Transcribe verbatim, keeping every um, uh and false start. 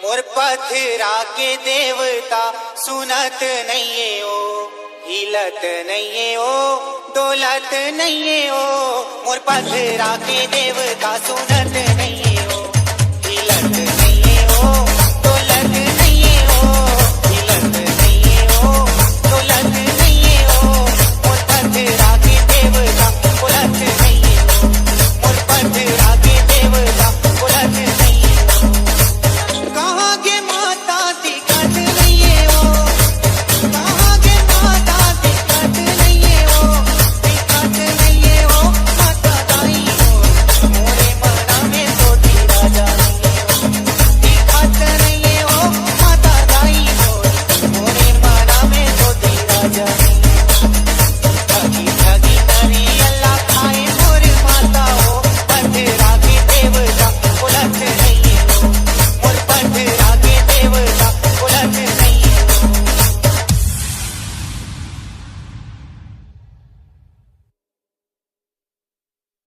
मोर पथरा के देवता सुनत नइये ओ, हिलत नइये ओ, डोलत नइये ओ। मोर पथरा के देवता सुनत नइये